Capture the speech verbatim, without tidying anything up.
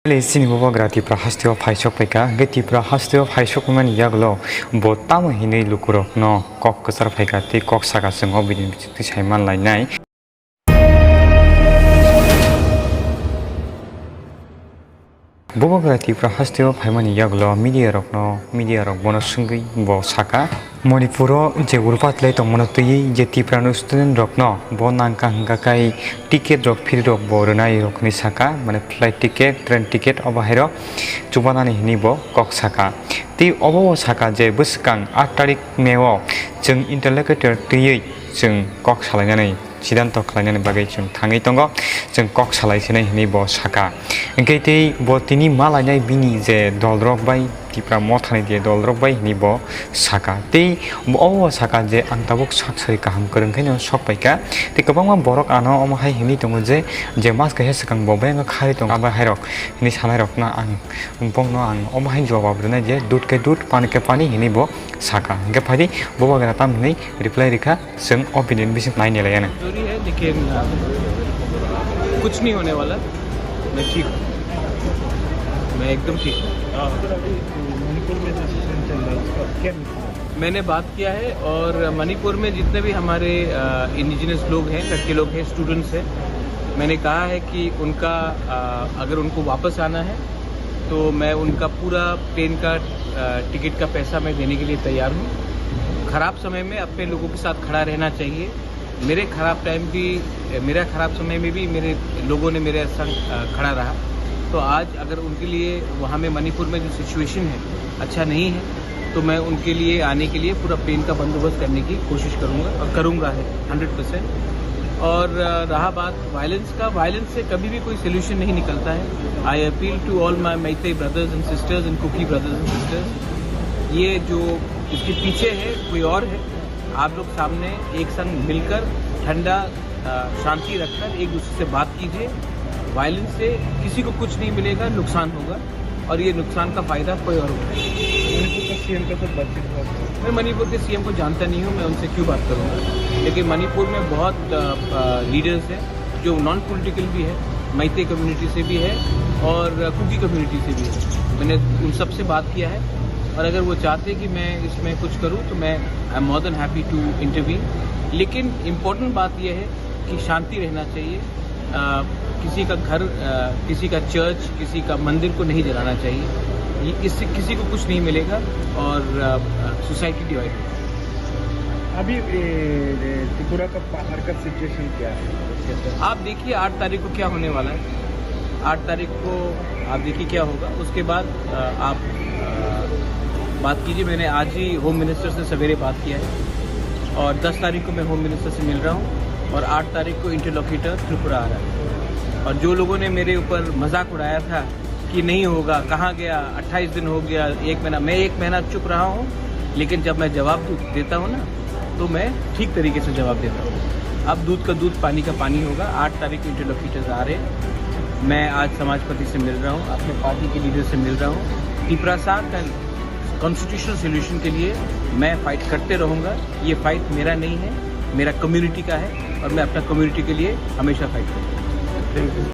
Finally, chini bubagra Tipra hasteo phaisok phaikha, hwnkhe Tipra hasteo phaisok mani yagulo bo tamo hinwi lukurokno kok kwchar phaikha tei kok saka chwng o video ni bisingtwi sai manlainai. Bubagra Tipra hasteo phaimani yagulo media rokno, media rok bono swngwi bo saka, Manipuro je urupat lai tongmano twiwi je Tiprano student rokno bo nangkha hwnkha khai ticket rok free rok bo rwnai rok hinwi saka, mane flight ticket, train ticket obo hairo chubanani hinwi bo kok saka. Tei obo bo saka je bwskang aat tarik May o chwng interlocutor twiwi chwng kok salainani siddhanto khlainani bagwi chwng thangwi tongo, chwng kok salai sinai hinwi bo saka. Hwnkhe tei bo tini ma lainai bini je dolrok bai Tipra Mothani je dolrok bai hinwi bo saka. Tei bo obo saka je ang tabuk sak sari kaham kwrwng khe no sok paikha. Tei kwbangma borok ano omo hai hinwi tongo je, je mas kaisa swkang bo bayang kharwi tongo abo hairok hinwi sanai rokno ang bongno ang omo hai jawab rwnai je dud khe dud, pani khe pani hinwi bo saka. Hwnkhe phaidi bubagra tam hinwi reply rikha. Chwng o video ni bising nai nilai ano. जरूरी है, लेकिन, अ, कुछ नहीं होने वाला। मैं ठीक हूँ, मैं एकदम ठीक हूँ। मैंने बात किया है और मणिपुर में जितने भी हमारे, अ, इंडिजिनस लोग हैं, लड़के लोग हैं, स्टूडेंट्स हैं, मैंने कहा है कि उनका, अ, अगर उनको वापस आना है तो मैं उनका पूरा प्लेन का, अ, टिकट का पैसा मैं देने के लिए तैयार हूँ। खराब समय में अपने लोगों के साथ खड़ा रहना चाहिए। मेरे खराब टाइम भी, मेरा खराब समय में भी मेरे लोगों ने मेरे संग, अ, खड़ा रहा। तो आज अगर उनके लिए वहाँ में मणिपुर में जो सिचुएशन है, अच्छा नहीं है, तो मैं उनके लिए आने के लिए पूरा प्लेन का बंदोबस्त करने की कोशिश करूँगा और करूँगा है हंड्रेड परसेंट। और, अ, रहा बात वायलेंस का, वायलेंस से कभी भी कोई सॉल्यूशन नहीं निकलता है। I appeal to all my Meitei brothers and sisters and Kuki brothers and sisters, ये जो इसके पीछे है कोई और है। आप लोग सामने एक संग मिलकर ठंडा, अ, शांति रखकर एक दूसरे से बात कीजिए। वायलेंस से किसी को कुछ नहीं मिलेगा, नुकसान होगा और ये नुकसान का फायदा कोई और उठाएगा। मणिपुर का सीएम का तो बातचीत हुआ था। मैं मणिपुर के सीएम को जानता नहीं हूँ, मैं उनसे क्यों बात करूँगा, लेकिन मणिपुर में बहुत, अ, अ, लीडर्स हैं जो नॉन पॉलिटिकल भी है, मैतेई कम्युनिटी से भी है और कुकी कम्युनिटी से भी है। मैंने उन सब से बात किया है और अगर वो चाहते कि मैं इसमें कुछ करूँ तो मैं, I am more than happy to intervene। लेकिन इम्पोर्टेंट बात यह है कि शांति रहना चाहिए। अ, किसी का घर, अ, किसी का चर्च, किसी का मंदिर को नहीं जलाना चाहिए। ये, इससे किसी को कुछ नहीं मिलेगा और, अ, अ, सोसाइटी डिवाइड होगा। अभी, ए, ए, त्रिपुरा का बाहर का सिचुएशन क्या है? कैसा है? आप देखिए आठ तारीख को क्या होने वाला है। आठ तारीख को आप देखिए क्या होगा। उसके बाद, अ, आप, अ, बात कीजिए। मैंने आज ही होम मिनिस्टर से सवेरे बात किया है और दस तारीख को मैं होम मिनिस्टर से मिल रहा हूँ और आठ तारीख को इंटरलोक्यूटर त्रिपुरा आ रहा है। और जो लोगों ने मेरे ऊपर मजाक उड़ाया था कि नहीं होगा, कहाँ गया, अट्ठाईस दिन हो गया, एक महीना, मैं एक महीना चुप रहा हूँ, लेकिन जब मैं जवाब दू-, देता हूँ ना, तो मैं ठीक तरीके से जवाब देता हूँ। अब दूध का दूध, पानी का पानी होगा। आठ तारीख को इंटरलोक्यूटर्स आ रहे हैं। मैं आज समाजपति से मिल रहा हूँ, अपने पार्टी के लीडर से मिल रहा हूँ। तिपरासा का कॉन्स्टिट्यूशनल सॉल्यूशन के लिए मैं फाइट करते रहूँगा। ये फाइट मेरा नहीं है, मेरा कम्युनिटी का है और मैं अपना कम्युनिटी के लिए हमेशा फाइट करूँगा।